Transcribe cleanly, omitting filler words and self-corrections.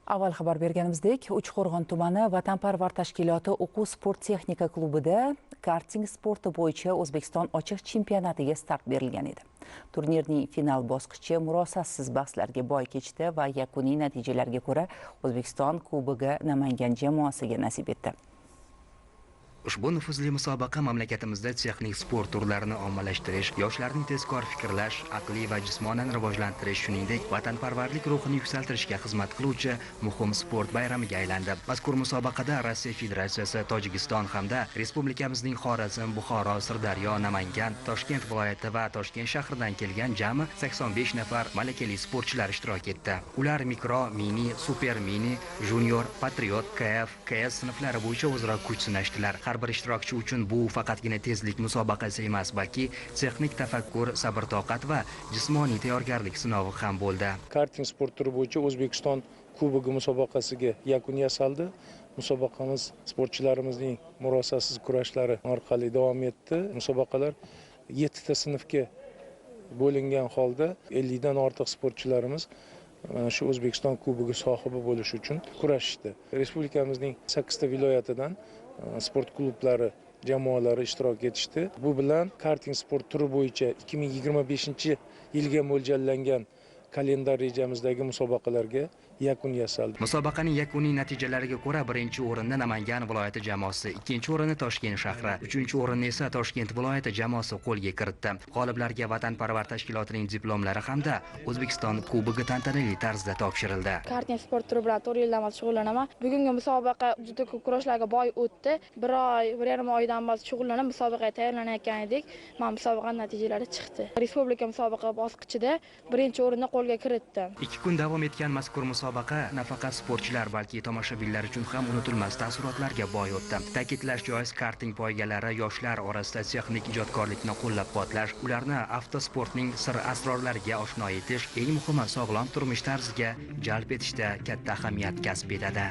Avval xabar berganimizdek, Uchqo'rg'on tumani Vatanparvar tashkiloti o'quv sport texnika klubida karting sporti bo'yicha O'zbekiston ochiq chempionatiga start berilgan edi. Turnirning final bosqichi murosasiz bahslarga boy kechdi va yakuniy natijalarga ko'ra O'zbekiston Kubogi Namangan jamoasiga nasib etdi. Ushbu nufuzli musobaqa mamlakatimizda texnik sport turlarini ommalashtirish, yoshlarning tezkor fikrlash, aqliy va jismonan rivojlantirish, shuningdek, vatanparvarlik ruhini yuksaltirishga xizmat qiluvchi muhim sport bayramiga aylandi. Mazkur musobaqada Rossiya Federatsiyasi, Tojikiston hamda respublikamizning Xorazm, Buxoro, Sirdaryo, Namangan, Toshkent viloyati va Toshkent shahridan kelgan jami 85 nafar malakali sportchilar ishtirok etdi. Ular mikro, mini, super mini, junior, patriot, KF, KS sinflari bo'yicha o'zaro kuch sinashdilar. Har bir ishtirokchi uchun bu faqatgina tezlik musobaqasi emas, balki texnik tafakkur, sabr-toqat va jismoniy tayyorgarlik sinovi ham bo'ldi. Karting sport turi bo'yicha O'zbekiston Kubogi musobaqasiga yakun yasaldi. Musobaqamiz sportchilarimizning murosasiz kurashlari orqali davom etdi. Musobaqalar 7 ta sinfga bo'lingan holda 50 dan ortiq sportchilarimiz mana shu O'zbekiston Kubogi sohibi bo'lish uchun kurashishdi. Respublikamizning 8 ta viloyatidan sport klublari jamoalari ishtirok etishdi. Bu bilan karting sport turi bo'yicha 2025-yilga mo'ljallangan kalendar rejamizdagi musobaqalarga yakun yasaldi. Musobaqaning yakuniy natijalariga ko'ra birinchi o'rinni Namangan viloyati jamoasi, ikkinchi o'rinni Toshkent shahri, uchinchi o'rinni esa Toshkent viloyati jamoasi qo'lga kiritdi. G'oliblarga Vatanparvar tashkilotining diplomlari hamda O'zbekiston Kubogi tantanali tarzda topshirildi. Karting sport turi bilan 4 yildan beri shug'ullanaman. Bugungi musobaqa juda ko'p kurashlarga boy o'tdi. Bir oy, 1,5 oydan beri shug'ullanib musobaqaga tayyorlanayotgan edik. Mana musobaqa natijalari chiqdi. Respublika musobaqa bosqichida birinchi o'rinni qo'lga kiritdim. 2 kun davom etgan mazkur musobaqa nafaqat sportchilar, balki tomoshabinlar uchun ham unutilmas taassurotlarga boy o'tdi. Ta'kidlash joiz, karting poygalari yoshlar orasida texnik ijodkorlikni qo'llab-quvvatlash, ularni avtosportning sir-asrorlariga oshno etish, eng muhimi sog'lom turmush tarziga jalb etishda katta ahamiyat kasb etadi.